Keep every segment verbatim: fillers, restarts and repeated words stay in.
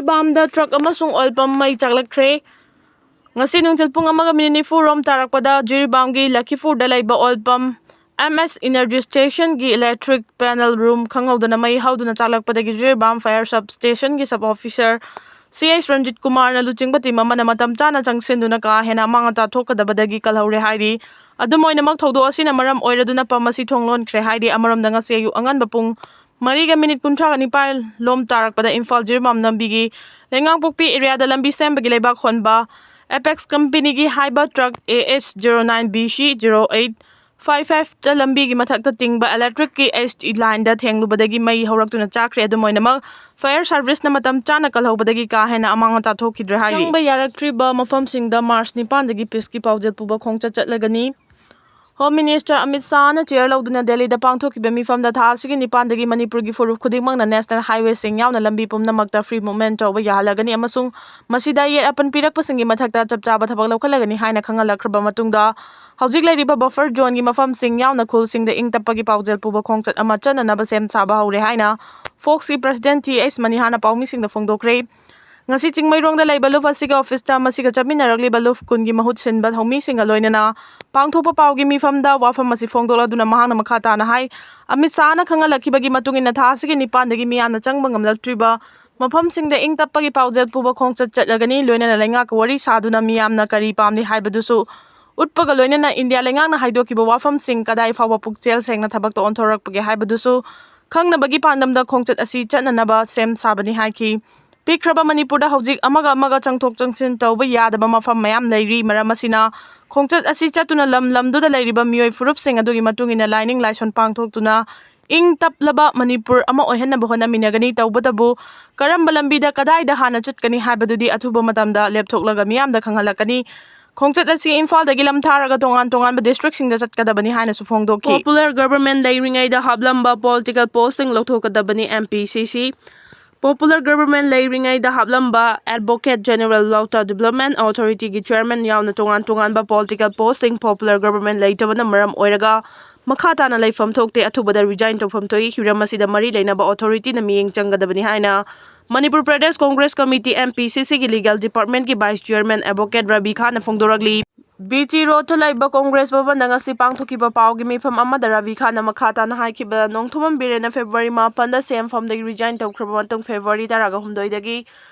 ꯖꯤꯔꯤꯕꯥꯝꯗ truck ꯑꯃꯁꯨꯡ oil pump ꯃꯩ ꯆꯥꯛꯂꯛꯈ꯭ꯔꯦ꯫ ꯉꯁꯤ ꯅꯨꯡꯊꯤꯜ ꯄꯨꯡ ꯑꯃꯒ ꯃꯤꯅꯤꯠ ꯅꯤꯐꯨ ꯔꯣꯝ ꯇꯥꯔꯛꯄꯗ ꯖꯤꯔꯤꯕꯥꯝꯒꯤ ꯂꯈꯤꯄꯨꯔꯗ ꯂꯩꯕ oil pump M S energy ꯁ꯭ꯇꯦꯁꯟꯒꯤ ꯏꯂꯦꯛꯇ꯭ꯔꯤꯛ ꯄꯦꯅꯦꯜ ꯔꯨꯝ ꯈꯪꯍꯧꯗꯅ ꯃꯩ ꯍꯧꯗꯨꯅ ꯆꯥꯛꯂꯛꯄꯗꯒꯤ ꯖꯤꯔꯤꯕꯥꯝ ꯐꯥꯌꯔ ꯁꯕ ꯁ꯭ꯇꯦꯁꯟꯒꯤ sub officer C H Ranjit ꯀꯨꯃꯥꯔꯅ ꯂꯨꯆꯤꯡꯕ ꯇꯤꯝ ꯑꯃꯅ ꯃꯇꯝ ꯆꯥꯅ ꯆꯪꯁꯤꯟꯗꯨꯅ ꯀꯥ ꯍꯦꯟꯅ ꯑꯃꯥꯡ ꯑꯇꯥ ꯊꯣꯛꯀꯗꯕꯗꯒꯤ ꯀꯜꯍꯧꯔꯦ ꯍꯥꯏꯔꯤ꯫ ꯑꯗꯨꯝ ꯑꯣꯏꯅꯃꯛ, ꯊꯧꯗꯣꯛ ꯑꯁꯤꯅ ꯃꯔꯝ ꯑꯣꯏꯔꯗꯨꯅ ꯄꯝ ꯑꯁꯤ ꯊꯣꯡ ꯂꯣꯟꯈ꯭ꯔꯦ ꯍꯥꯏꯔꯤ꯫ ꯑꯃꯔꯣꯝꯗ, ꯉꯁꯤ ꯑꯌꯨꯛ ꯑꯉꯟꯕ ꯄꯨꯡ ꯃꯔꯤꯒ ꯃꯤꯅꯤꯠ ꯀꯨꯟꯊ꯭ꯔꯥꯒ ꯅꯤꯄꯥꯜ ꯂꯣꯝ ꯇꯥꯔꯛꯄꯗ ꯏꯝꯐꯥꯜ ꯖꯤꯔꯤꯕꯥꯝ ꯂꯝꯕꯤꯒꯤ ꯂꯩꯉꯥꯡꯄꯣꯛꯄꯤ ꯑꯦꯔꯤꯌꯥꯗ ꯂꯝꯕꯤ ꯁꯦꯝꯕꯒꯤ ꯂꯩꯕꯥꯛ ꯍꯣꯟꯕ ꯑꯦꯄꯦꯛꯁ ꯀꯝꯄꯦꯅꯤꯒꯤ ꯍꯥꯏꯕ truck A H zero nine B C zero eight five ꯐꯥꯏꯚꯇ ꯂꯝꯕꯤꯒꯤ ꯃꯊꯛꯇ ꯇꯤꯡꯕ ꯏꯂꯦꯛꯇ꯭ꯔꯤꯛꯀꯤ ꯑꯩꯆ ꯇꯤ ꯂꯥꯏꯟꯗ ꯊꯦꯡꯂꯨꯕꯗꯒꯤ ꯃꯩ ꯍꯧꯔꯛꯇꯨꯅ ꯆꯥꯛꯈ꯭ꯔꯦ꯫ ꯑꯗꯨꯝ ꯑꯣꯏꯅꯃꯛ, ꯐꯥꯌꯔ ꯁꯥꯔꯚꯤꯁꯅ ꯃꯇꯝ ꯆꯥꯅ ꯀꯜꯍꯧꯕꯗꯒꯤ ꯀꯥ ꯍꯦꯟꯅ ꯑꯃꯥꯡ ꯑꯇꯥ ꯊꯣꯛꯈꯤꯗ꯭ꯔꯦ ꯍꯥꯏꯔꯤ꯫ ꯆꯪꯕ ꯌꯥꯔꯛꯇ꯭ꯔꯤꯕ ꯃꯐꯝꯁꯤꯡꯗ ꯃꯥꯔꯆ ꯅꯤꯄꯥꯟꯗꯒꯤ ꯄꯤꯁꯀꯤ ꯄꯥꯎꯖꯦꯜ ꯄꯨꯕ ꯈꯣꯡꯆꯠ ꯆꯠꯂꯒꯅꯤ꯫ ꯍꯣꯝ ꯃꯤꯅꯤꯁꯇꯔ ꯑꯃꯤꯠ ꯁꯥꯍꯅ ꯆꯤꯌꯔ ꯂꯧꯗꯨꯅ ꯗꯦꯜꯂꯤꯗ ꯄꯥꯡꯊꯣꯛꯈꯤꯕ ꯃꯤꯐꯝꯗ ꯊꯥ ꯑꯁꯤꯒꯤ ꯅꯤꯄꯥꯟꯗꯒꯤ ꯃꯅꯤꯄꯨꯔꯒꯤ ꯐꯨꯔꯨꯞ ꯈꯨꯗꯤꯡꯃꯛꯅ ꯅꯦꯁꯅꯦꯜ ꯍꯥꯏꯋꯦꯁꯤꯡ ꯌꯥꯎꯅ ꯂꯝꯕꯤ ꯄꯨꯝꯅꯃꯛꯇ ꯐ꯭ꯔꯤ ꯃꯨꯚꯃꯦꯟꯠ ꯇꯧꯕ ꯌꯥꯍꯜꯂꯒꯅꯤ ꯑꯃꯁꯨꯡ ꯃꯁꯤꯗ ꯑꯌꯦꯠ ꯑꯄꯟ ꯄꯤꯔꯛꯄꯁꯤꯡꯒꯤ ꯃꯊꯛꯇ ꯆꯞ ꯆꯥꯕ ꯊꯕꯛ ꯂꯧꯈꯠꯂꯒꯅꯤ ꯍꯥꯏꯅ ꯈꯪꯍꯜꯂꯛꯈ꯭ꯔꯕ ꯃꯇꯨꯡꯗ, ꯍꯧꯖꯤꯛ ꯂꯩꯔꯤꯕ ꯕꯐꯔ ꯖꯣꯟꯒꯤ ꯃꯐꯝꯁꯤꯡ ꯌꯥꯎꯅ ꯈꯨꯜꯁꯤꯡꯗ ꯏꯪ ꯇꯞꯄꯒꯤ ꯄꯥꯎꯖꯦꯜ ꯄꯨꯕ ꯈꯣꯡꯆꯠ ꯑꯃ ꯆꯠꯅꯅꯕ ꯁꯦꯝ ꯁꯥꯕ ꯍꯧꯔꯦ ꯍꯥꯏꯅ ꯐꯣꯛꯁꯀꯤ ꯄ꯭ꯔꯁꯤꯗꯦꯟꯠ ꯇꯤ ꯑꯩꯆ ꯃꯅꯤꯍꯥꯅ ꯄꯥꯎꯃꯤꯁꯤꯡꯗ ꯐꯣꯡꯗꯣꯛꯈ꯭ꯔꯦ꯫ ꯉꯁꯤ ꯆꯤꯡꯃꯩꯔꯣꯡꯗ ꯂꯩꯕ ꯂꯨꯞ ꯑꯁꯤꯒꯤ ꯑꯣꯐꯤꯁꯇ ꯃꯁꯤꯒ ꯆꯠꯃꯤꯟꯅꯔꯛꯂꯤꯕ ꯂꯨꯞ ꯀꯨꯟꯒꯤ ꯃꯍꯨꯠ ꯁꯤꯟꯕ ꯊꯧꯃꯤꯁꯤꯡꯒ ꯂꯣꯏꯅꯅ ꯄꯥꯡꯊꯣꯛꯄ ꯄꯥꯎꯒꯤ ꯃꯤꯐꯝꯗ ꯋꯥꯐꯝ ꯑꯁꯤ ꯐꯣꯡꯗꯣꯛꯂꯗꯨꯅ ꯃꯍꯥꯛꯅ ꯃꯈꯥ ꯇꯥꯅ ꯍꯥꯏ, ꯑꯃꯤꯠ ꯁꯥꯍꯅ ꯈꯪꯍꯜꯂꯛꯈꯤꯕꯒꯤ ꯃꯇꯨꯡ ꯏꯟꯅ ꯊꯥ ꯑꯁꯤꯒꯤ ꯅꯤꯄꯥꯟꯗꯒꯤ ꯃꯤꯌꯥꯝꯅ ꯆꯪꯕ ꯉꯝꯂꯛꯇ꯭ꯔꯤꯕ ꯃꯐꯝꯁꯤꯡꯗ ꯏꯪ ꯇꯞꯄꯒꯤ ꯄꯥꯎꯖꯦꯜ ꯄꯨꯕ ꯈꯣꯡꯆꯠ ꯆꯠꯂꯒꯅꯤ, ꯂꯣꯏꯅꯅ ꯂꯩꯉꯥꯛꯀ ꯋꯥꯔꯤ ꯁꯥꯗꯨꯅ ꯃꯤꯌꯥꯝꯅ ꯀꯔꯤ ꯄꯥꯝꯂꯤ ꯍꯥꯏꯕꯗꯨꯁꯨ ꯎꯠꯄꯒ ꯂꯣꯏꯅꯅ ꯏꯟꯗꯤꯌꯥ ꯂꯩꯉꯥꯛꯅ ꯍꯥꯏꯗꯣꯛꯈꯤꯕ ꯋꯥꯐꯝꯁꯤꯡ ꯀꯗꯥꯏ ꯐꯥꯎꯕ ꯄꯨꯛꯆꯦꯜ ꯁꯦꯡꯅ ꯊꯕꯛꯇ ꯑꯣꯟꯊꯣꯔꯛꯄꯒꯦ ꯍꯥꯏꯕꯗꯨꯁꯨ ꯈꯪꯅꯕꯒꯤ ꯄꯥꯟꯗꯝꯗ ꯈꯣꯡꯆꯠ ꯑꯁꯤ ꯆꯠꯅꯅꯕ ꯁꯦꯝ ꯁꯥꯕꯅꯤ ꯍꯥꯏꯈꯤ꯫ ꯄꯤꯛꯈ꯭ꯔꯕ ꯃꯅꯤꯄꯨꯔꯗ ꯍꯧꯖꯤꯛ ꯑꯃꯒ ꯑꯃꯒ ꯆꯪꯊꯣꯛ ꯆꯪꯁꯤꯟ ꯇꯧꯕ ꯌꯥꯗꯕ ꯃꯐꯝ ꯃꯌꯥꯝ ꯂꯩꯔꯤ꯫ ꯃꯔꯝ ꯑꯁꯤꯅ, ꯈꯣꯡꯆꯠ ꯑꯁꯤ ꯆꯠꯇꯨꯅ ꯂꯝ ꯂꯝꯗꯨꯗ ꯂꯩꯔꯤꯕ ꯃꯤꯑꯣꯏ ꯐꯨꯔꯨꯞꯁꯤꯡ ꯑꯗꯨꯒꯤ ꯃꯇꯨꯡ ꯏꯟꯅ ꯂꯥꯏꯅꯤꯡ ꯂꯥꯏꯁꯣꯟ ꯄꯥꯡꯊꯣꯛꯇꯨꯅ ꯏꯪ ꯇꯞꯂꯕ ꯃꯅꯤꯄꯨꯔ ꯑꯃ ꯑꯣꯏꯍꯟꯅꯕ ꯍꯣꯠꯅꯃꯤꯟꯅꯒꯅꯤ꯫ ꯇꯧꯕꯇꯕꯨ, ꯀꯔꯝꯕ ꯂꯝꯕꯤꯗ ꯀꯗꯥꯏꯗ ꯍꯥꯟꯅ ꯆꯠꯀꯅꯤ ꯍꯥꯏꯕꯗꯨꯗꯤ ꯑꯊꯨꯕ ꯃꯇꯝꯗ ꯂꯦꯞꯊꯣꯛꯂꯒ ꯃꯤꯌꯥꯝꯗ ꯈꯪꯍꯜꯂꯛꯀꯅꯤ꯫ ꯈꯣꯡꯆꯠ ꯑꯁꯤ ꯏꯝꯐꯥꯜꯗꯒꯤ ꯂꯝꯊꯥꯔꯒ ꯇꯣꯉꯥꯟ ꯇꯣꯉꯥꯟꯕ ꯗꯤꯁꯇ꯭ꯔꯤꯛꯁꯤꯡꯗ ꯆꯠꯀꯗꯕꯅꯤ ꯍꯥꯏꯅꯁꯨ ꯐꯣꯡꯗꯣꯛꯈꯤ꯫ ꯄꯣꯄꯨꯂꯔ ꯒꯕꯔꯃꯦꯟꯠ ꯂꯩꯔꯤꯉꯩꯗ ꯍꯥꯞꯂꯝꯕ ꯄꯣꯂꯤꯇꯤꯀꯦꯜ ꯄꯣꯁꯁꯤꯡ ꯂꯧꯊꯣꯛꯀꯗꯕꯅꯤ, ꯑꯦꯝ ꯄꯤ ꯁꯤ ꯁꯤ꯫ ꯄꯣꯄꯨꯂꯔ ꯒꯕꯔꯃꯦꯟꯠ ꯂꯩꯔꯤꯉꯩꯗ ꯍꯥꯞꯂꯝꯕ ꯑꯦꯗꯚꯣꯀꯦꯠ ꯖꯦꯅꯔꯦꯜ ꯂꯧꯇꯥ ꯗꯤꯕ꯭ꯂꯞꯃꯦꯟꯠ ꯑꯣꯊꯣꯔꯤꯇꯤꯒꯤ ꯆꯦꯌꯔꯃꯦꯟ ꯌꯥꯎꯅ ꯇꯣꯉꯥꯟ ꯇꯣꯉꯥꯟꯕ ꯄꯣꯂꯤꯇꯤꯀꯦꯜ ꯄꯣꯁꯁꯤꯡ ꯄꯣꯄꯨꯂꯔ ꯒꯕꯔꯃꯦꯟꯠ ꯂꯩꯇꯕꯅ ꯃꯔꯝ ꯑꯣꯏꯔꯒ ꯃꯈꯥ ꯇꯥꯅ ꯂꯩꯐꯝ ꯊꯣꯛꯇꯦ, ꯑꯊꯨꯕꯗ ꯔꯤꯖꯥꯏꯟ ꯇꯧꯐꯝ ꯊꯣꯛꯏ꯫ ꯍꯤꯔꯝ ꯑꯁꯤꯗ ꯃꯔꯤ ꯂꯩꯅꯕ ꯑꯣꯊꯣꯔꯤꯇꯤꯅ ꯃꯤꯠꯌꯦꯡ ꯆꯪꯒꯗꯕꯅꯤ ꯍꯥꯏꯅ Manipur Pradesh Congress committee, M P C C ꯒꯤ ꯂꯤꯒꯦꯜ ꯗꯤꯄꯥꯔꯠꯃꯦꯟꯒꯤ ꯚꯥꯏꯁ ꯆꯤꯌꯔꯃꯦꯟ ꯑꯦꯗꯚꯣꯀꯦꯠ ꯔꯕꯤ ꯈꯥꯟꯅ ꯐꯣꯡꯗꯣꯔꯛꯂꯤ꯫ ꯕꯤ ꯇꯤ ꯔꯣꯗꯇ ꯂꯩꯕ ꯀꯣꯡꯒ꯭ꯔꯦꯁ ꯚꯕꯟꯗ ꯉꯁꯤ ꯄꯥꯡꯊꯣꯛꯈꯤꯕ ꯄꯥꯎꯒꯤ ꯃꯤꯐꯝ ꯑꯃꯗ ꯔꯕꯤ ꯈꯥꯟꯅ ꯃꯈꯥ ꯇꯥꯅ ꯍꯥꯏꯈꯤꯕꯗ, ꯅꯣꯡꯊꯣꯝꯕꯝ ꯕꯤꯔꯦꯟꯅ ꯐꯦꯕ꯭ꯔꯨꯋꯥꯔꯤ ꯃꯥꯄꯟꯗ ꯁꯤ ꯑꯦꯝ ꯐꯝꯗꯒꯤ ꯔꯤꯖꯥꯏꯟ ꯇꯧꯈ꯭ꯔꯕ ꯃꯇꯨꯡ, ꯐꯦꯕ꯭ꯔꯨꯋꯥꯔꯤ ꯇꯔꯥꯍꯨꯝꯗꯣꯏꯗꯒꯤ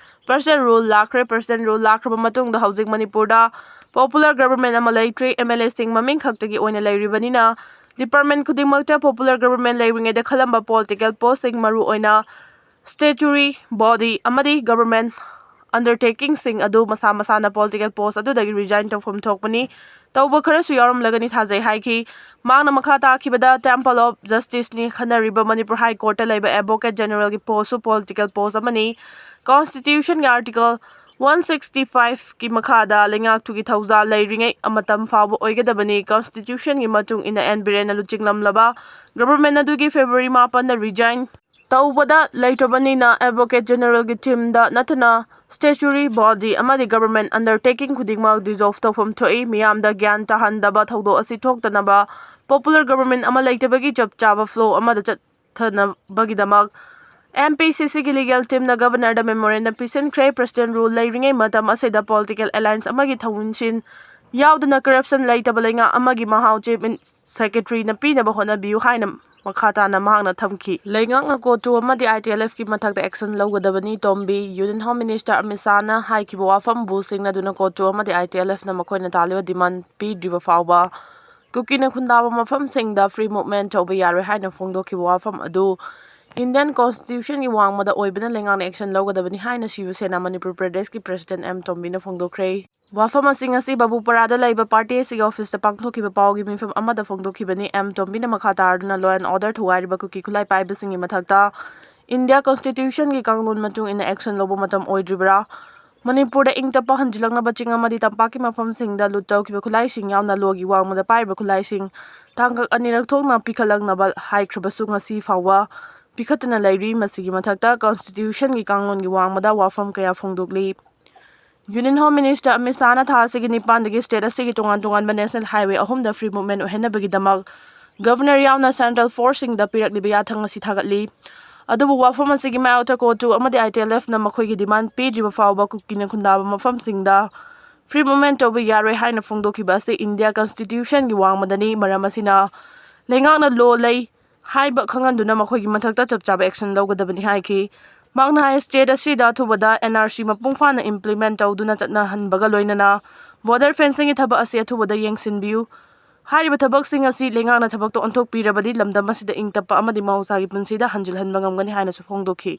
ꯄ꯭ꯔꯁꯤꯗꯦꯟ ꯔꯨꯜ ꯂꯥꯛꯈ꯭ꯔꯦ꯫ ꯄ꯭ꯔꯁꯤꯗꯦꯟ ꯔꯨꯜ ꯂꯥꯛꯈ꯭ꯔꯕ ꯃꯇꯨꯡꯗ ꯍꯧꯖꯤꯛ ꯃꯅꯤꯄꯨꯔꯗ ꯄꯣꯄꯨꯂꯔ ꯒꯕꯔꯃꯦꯟ ꯑꯃ ꯂꯩꯇ꯭ꯔꯦ꯫ ꯑꯦꯝ ꯑꯦꯜ ꯑꯦꯁꯤꯡ ꯃꯃꯤꯡ ꯈꯛꯇꯒꯤ ꯑꯣꯏꯅ ꯂꯩꯔꯤꯕꯅꯤꯅ, ꯗꯤꯄꯥꯔꯠꯃꯦꯟ ꯈꯨꯗꯤꯡꯃꯛꯇ ꯄꯣꯄꯨꯂꯔ ꯒꯕꯔꯃꯦꯟ ꯂꯩꯔꯤꯉꯩꯗ ꯈꯜꯂꯝꯕ ꯄꯣꯂꯤꯇꯤꯀꯦꯜ ꯄꯣꯁꯁꯤꯡ, ꯃꯔꯨꯑꯣꯏꯅ ꯁ꯭ꯇꯦꯆꯨꯔꯤ ꯕꯣꯗꯤ ꯑꯃꯗꯤ ꯒꯕꯔꯃꯦꯟ ꯑꯟꯗꯔꯇꯦꯀꯤꯡꯁꯤꯡ ꯑꯗꯨ ꯃꯁꯥ ꯃꯁꯥꯅ ꯄꯣꯂꯤꯇꯤꯀꯦꯜ ꯄꯣꯁ ꯑꯗꯨꯗꯒꯤ ꯔꯤꯖꯥꯏꯟ ꯇꯧꯐꯝ ꯊꯣꯛꯄꯅꯤ꯫ ꯇꯧꯕ ꯈꯔꯁꯨ ꯌꯥꯎꯔꯝꯂꯒꯅꯤ ꯊꯥꯖꯩ ꯍꯥꯏꯈꯤ꯫ ꯃꯍꯥꯛꯅ ꯃꯈꯥ ꯇꯥꯈꯤꯕꯗ, ꯇꯦꯝꯄꯜ ꯑꯣꯐ ꯖꯁꯇꯤꯁꯅꯤ ꯈꯟꯅꯔꯤꯕ ꯃꯅꯤꯄꯨꯔ ꯍꯥꯏ ꯀꯣꯔꯠꯇ ꯂꯩꯕ ꯑꯦꯗꯚꯣꯀꯦꯠ ꯖꯦꯅꯔꯦꯜꯒꯤ ꯄꯣꯁꯁꯨ ꯄꯣꯂꯤꯇꯤꯀꯦꯜ ꯄꯣꯁ ꯑꯃꯅꯤ꯫ ꯀꯣꯟꯁꯇꯤꯇ꯭ꯌꯨꯁꯟꯒꯤ ꯑꯥꯔꯇꯤꯀꯜ ꯋꯥꯟ ꯁꯤꯛꯁꯇꯤ ꯐꯥꯏꯚꯀꯤ ꯃꯈꯥꯗ ꯂꯩꯉꯥꯛꯇꯨꯒꯤ ꯊꯧꯖꯥꯜ ꯂꯩꯔꯤꯉꯩ ꯃꯇꯝ ꯐꯥꯎꯕ ꯑꯣꯏꯒꯗꯕꯅꯤ꯫ ꯀꯣꯟꯁꯇꯤꯇ꯭ꯌꯨꯁꯟꯒꯤ ꯃꯇꯨꯡ ꯏꯟꯅ ꯑꯦꯟ ꯕꯤꯔꯦꯟꯅ ꯂꯨꯆꯤꯡꯂꯝꯂꯕ ꯒꯕꯔꯃꯦꯟ ꯑꯗꯨꯒꯤ ꯐꯦꯕ꯭ꯔꯨꯋꯥꯔꯤ ꯃꯥꯄꯟꯗ ꯔꯤꯖꯥꯏꯟ ꯇꯧꯕꯗ ꯂꯩꯇ꯭ꯔꯕꯅꯤꯅ, ꯑꯦꯗꯚꯣꯀꯦꯠ ꯖꯦꯅꯔꯦꯜꯒꯤ ꯇꯤꯝꯗ ꯅꯠꯇꯅ ꯁ꯭ꯇꯦꯆꯨꯔꯤ ꯕꯣꯗꯤ ꯑꯃꯗꯤ ꯒꯕꯔꯃꯦꯟ ꯑꯟꯗꯔꯇꯦꯀꯤꯡ ꯈꯨꯗꯤꯡꯃꯛ ꯗꯤꯖꯣꯜꯚ ꯇꯧꯐꯝ ꯊꯣꯛꯏ꯫ ꯃꯤꯌꯥꯝꯗ ꯒ꯭ꯌꯥꯟ ꯇꯥꯍꯟꯗꯕ ꯊꯧꯗꯣꯛ ꯑꯁꯤ ꯊꯣꯛꯇꯅꯕ ꯄꯣꯄꯨꯂꯔ ꯒꯕꯔꯃꯦꯟ ꯑꯃ ꯂꯩꯇꯕꯒꯤ ꯆꯞ ꯆꯥꯕ ꯐ꯭ꯂꯣ ꯑꯃꯗ ꯆꯠꯊꯅꯕꯒꯤꯗꯃꯛ M P C C ꯒꯤ ꯂꯤꯒꯦꯜ ꯇꯤꯝꯅ ꯒꯕꯔꯅꯔꯗ ꯃꯦꯃꯣꯔꯦꯟꯗꯝ ꯄꯤꯁꯤꯟꯈ꯭ꯔꯦ꯫ ꯄ꯭ꯔꯁꯤꯗꯦꯟ ꯔꯨꯜ ꯂꯩꯔꯤꯉꯩ ꯃꯇꯝ ꯑꯁꯤꯗ ꯄꯣꯂꯤꯇꯤꯀꯦꯜ ꯑꯦꯂꯥꯌꯟꯁ ꯑꯃꯒꯤ ꯊꯧꯑꯣꯡꯁꯤꯟ ꯌꯥꯎꯗꯅ ꯀꯔꯞꯁꯟ ꯂꯩꯇꯕ ꯂꯩꯉꯥꯛ ꯑꯃꯒꯤ ꯃꯍꯥꯎ ꯆꯤꯐ ꯁꯦꯀ꯭ꯔꯦꯇꯔꯤꯅ ꯄꯤꯅꯕ ꯍꯣꯠꯅꯕꯤꯌꯨ ꯍꯥꯏꯅ ꯃꯈꯥ ꯇꯥꯅ ꯃꯍꯥꯛꯅ ꯊꯝꯈꯤ꯫ ꯂꯩꯉꯥꯛꯅ ꯀꯣꯇꯨ ꯑꯃꯗꯤ I T L F ꯀꯤ ꯃꯊꯛꯇ ꯑꯦꯛꯁꯟ ꯂꯧꯒꯗꯕꯅꯤ꯫ ꯇꯣꯝꯕꯤ, ꯌꯨꯅꯤꯌꯟ ꯍꯣꯝ ꯃꯤꯅꯤꯁꯇꯔ ꯑꯃꯤꯠ ꯁꯥꯍꯅ ꯍꯥꯏꯈꯤꯕ ꯋꯥꯐꯝꯕꯨ ꯁꯤꯡꯅꯗꯨꯅ ꯀꯣꯇꯨ ꯑꯃꯗꯤ I T L F ꯅ ꯃꯈꯣꯏꯅ ꯇꯥꯜꯂꯤꯕ ꯗꯤꯃꯥꯟ ꯄꯤꯗ꯭ꯔꯤꯕ ꯐꯥꯎꯕ ꯀꯨꯀꯤꯅ ꯈꯨꯟꯗꯥꯕ ꯃꯐꯝꯁꯤꯡꯗ ꯐ꯭ꯔꯤ ꯃꯨꯚꯃꯦꯟ ꯇꯧꯕ ꯌꯥꯔꯣꯏ ꯍꯥꯏꯅ ꯐꯣꯡꯗꯣꯛꯈꯤꯕ ꯋꯥꯐꯝ ꯑꯗꯨ ꯏꯟꯗꯤꯌꯟ ꯀꯣꯟꯁꯇꯤꯇ꯭ꯌꯨꯁꯟꯒꯤ ꯋꯥꯡꯃꯗ ꯑꯣꯏꯕꯅ ꯂꯩꯉꯥꯛꯅ ꯑꯦꯛꯁꯟ ꯂꯧꯒꯗꯕꯅꯤ ꯍꯥꯏꯅ ꯁꯤꯕ ꯁꯦꯅꯥ ꯃꯅꯤꯄꯨꯔ ꯄ꯭ꯔꯗꯦꯁꯀꯤ ꯄ꯭ꯔꯁꯤꯗꯦꯟ ꯑꯦꯝ ꯇꯣꯝꯕꯤꯅ ꯐꯣꯡꯗꯣꯛꯈ꯭ꯔꯦ꯫ ꯋꯥꯐꯝ ꯑꯁꯤ ꯉꯁꯤ ꯕꯥꯕꯨꯄꯥꯔꯥꯗ ꯂꯩꯕ ꯄꯥꯔꯇꯤ ꯑꯁꯤꯒꯤ ꯑꯣꯐꯤꯁꯇ ꯄꯥꯡꯊꯣꯛꯈꯤꯕ ꯄꯥꯎꯒꯤ ꯃꯤꯐꯝ ꯑꯃꯗ ꯐꯣꯡꯗꯣꯛꯈꯤꯕꯅꯤ꯫ ꯑꯦꯝ ꯇꯣꯝꯕꯤꯅ ꯃꯈꯥ ꯇꯥꯔꯗꯨꯅ law and order ꯊꯨꯒꯥꯏꯔꯤꯕ ꯀꯨꯀꯤ ꯈꯨꯠꯂꯥꯏ ꯄꯥꯏꯕꯁꯤꯡꯒꯤ ꯃꯊꯛꯇ ꯏꯟꯗꯤꯌꯥ ꯀꯣꯟꯁꯇꯤꯇ꯭ꯌꯨꯁꯟꯒꯤ ꯀꯥꯡꯂꯣꯟ ꯃꯇꯨꯡ ꯏꯟꯅ ꯑꯦꯛꯁꯟ ꯂꯧꯕ ꯃꯇꯝ ꯑꯣꯏꯗ꯭ꯔꯤꯕ꯭ꯔꯥ? ꯃꯅꯤꯄꯨꯔꯗ ꯏꯪ ꯇꯞꯄ ꯍꯟꯖꯤꯜꯂꯛꯅꯕ ꯆꯤꯡ ꯑꯃꯗꯤ ꯇꯝꯄꯥꯛꯀꯤ ꯃꯐꯝꯁꯤꯡꯗ ꯂꯨꯠ ꯇꯧꯈꯤꯕ ꯈꯨꯠꯂꯥꯏꯁꯤꯡ ꯌꯥꯎꯅ ꯂꯣꯒꯤ ꯋꯥꯡꯃꯗ ꯄꯥꯏꯔꯤꯕ ꯈꯨꯠꯂꯥꯏꯁꯤꯡ ꯇꯥꯡꯀꯛ ꯑꯅꯤꯔꯛ ꯊꯣꯛꯅ ꯄꯤꯈꯠꯂꯛꯅꯕ ꯍꯥꯏꯈ꯭ꯔꯕꯁꯨ ꯉꯁꯤ ꯐꯥꯎꯕ ꯄꯤꯈꯠꯇꯅ ꯂꯩꯔꯤ꯫ ꯃꯁꯤꯒꯤ ꯃꯊꯛꯇ ꯀꯣꯟꯁꯇꯤꯇ꯭ꯌꯨꯁꯟꯒꯤ ꯀꯥꯡꯂꯣꯟꯒꯤ ꯋꯥꯡꯃꯗ ꯋꯥꯐꯝ ꯀꯌꯥ ꯐꯣꯡꯗꯣꯛꯂꯤ꯫ ꯌꯨꯅꯤꯌꯟ ꯍꯣꯝ ꯃꯤꯅꯤꯁꯇꯔ ꯑꯃꯤꯠ ꯁꯥꯍꯅ ꯊꯥ ꯑꯁꯤꯒꯤ ꯅꯤꯄꯥꯟꯗꯒꯤ ꯁ꯭ꯇꯦꯠ ꯑꯁꯤꯒꯤ ꯇꯣꯉꯥꯟ ꯇꯣꯉꯥꯟꯕ ꯅꯦꯁꯅꯦꯜ ꯍꯥꯏꯋꯦ ꯑꯍꯨꯝꯗ ꯐ꯭ꯔꯤ ꯃꯨꯚꯃꯦꯟ ꯑꯣꯏꯍꯟꯅꯕꯒꯤꯗꯃꯛ ꯒꯕꯔꯅꯔ ꯌꯥꯎꯅ ꯁꯦꯟꯇ꯭ꯔꯦꯜ ꯐꯣꯔꯁꯁꯤꯡꯗ ꯄꯤꯔꯛꯂꯤꯕ ꯌꯥꯊꯪ ꯑꯁꯤ ꯊꯥꯒꯠꯂꯤ꯫ ꯑꯗꯨꯕꯨ ꯋꯥꯐꯝ ꯑꯁꯤꯒꯤ ꯃꯥꯌꯣꯛꯇ ꯀꯣꯇꯨ ꯑꯃꯗꯤ ꯑꯥꯏ ꯇꯤ ꯑꯦꯜ ꯑꯦꯐꯅ ꯃꯈꯣꯏꯒꯤ ꯗꯤꯃꯥꯟ ꯄꯤꯗ꯭ꯔꯤꯕ ꯐꯥꯎꯕ ꯀꯨꯀꯤꯅ ꯈꯨꯟꯗꯥꯕ ꯃꯐꯝꯁꯤꯡꯗ ꯐ꯭ꯔꯤ ꯃꯨꯚꯃꯦꯟ ꯇꯧꯕ ꯌꯥꯔꯣꯏ ꯍꯥꯏꯅ ꯐꯣꯡꯗꯣꯛꯈꯤꯕ ꯑꯁꯤ ꯏꯟꯗꯤꯌꯥ ꯀꯟꯁꯇꯤꯇ꯭ꯌꯨꯁꯟꯒꯤ ꯋꯥꯡꯃꯗꯅꯤ꯫ ꯃꯔꯝ ꯑꯁꯤꯅ ꯂꯩꯉꯥꯛꯅ ꯂꯣ ꯂꯩ ꯍꯥꯏꯕ ꯈꯪꯍꯟꯗꯨꯅ ꯃꯈꯣꯏꯒꯤ ꯃꯊꯛꯇ ꯆꯞ ꯆꯥꯕ ꯑꯦꯛꯁꯟ ꯂꯧꯒꯗꯕꯅꯤ ꯍꯥꯏꯈꯤ꯫ ꯃꯍꯥꯛꯅ ꯍꯥꯏ, ꯁ꯭ꯇꯦꯠ ꯑꯁꯤꯗ ꯑꯊꯨꯕꯗ ꯑꯦꯟ ꯑꯥꯔ ꯁꯤ ꯃꯄꯨꯡ ꯐꯥꯅ ꯏꯝꯄ꯭ꯂꯤꯃꯦꯟ ꯇꯧꯗꯨꯅ ꯆꯠꯅꯍꯟꯕꯒ ꯂꯣꯏꯅꯅ ꯕꯣꯔꯗꯔ ꯐꯦꯟꯁꯤꯡꯒꯤ ꯊꯕꯛ ꯑꯁꯤ ꯑꯊꯨꯕꯗ ꯌꯦꯡꯁꯤꯟꯕꯤꯌꯨ꯫ ꯍꯥꯏꯔꯤꯕ ꯊꯕꯛꯁꯤꯡ ꯑꯁꯤ ꯂꯩꯉꯥꯛꯅ ꯊꯕꯛꯇꯣ ꯑꯣꯟꯊꯣꯛꯄꯤꯔꯕꯗꯤ ꯂꯝꯗꯝ ꯑꯁꯤꯗ ꯏꯪ ꯇꯞꯄ ꯑꯃꯗꯤ ꯃꯍꯧꯁꯥꯒꯤ ꯄꯨꯟꯁꯤꯗ ꯍꯟꯖꯤꯜꯍꯟꯕ ꯉꯝꯒꯅꯤ ꯍꯥꯏꯅꯁꯨ ꯐꯣꯡꯗꯣꯛꯈꯤ꯫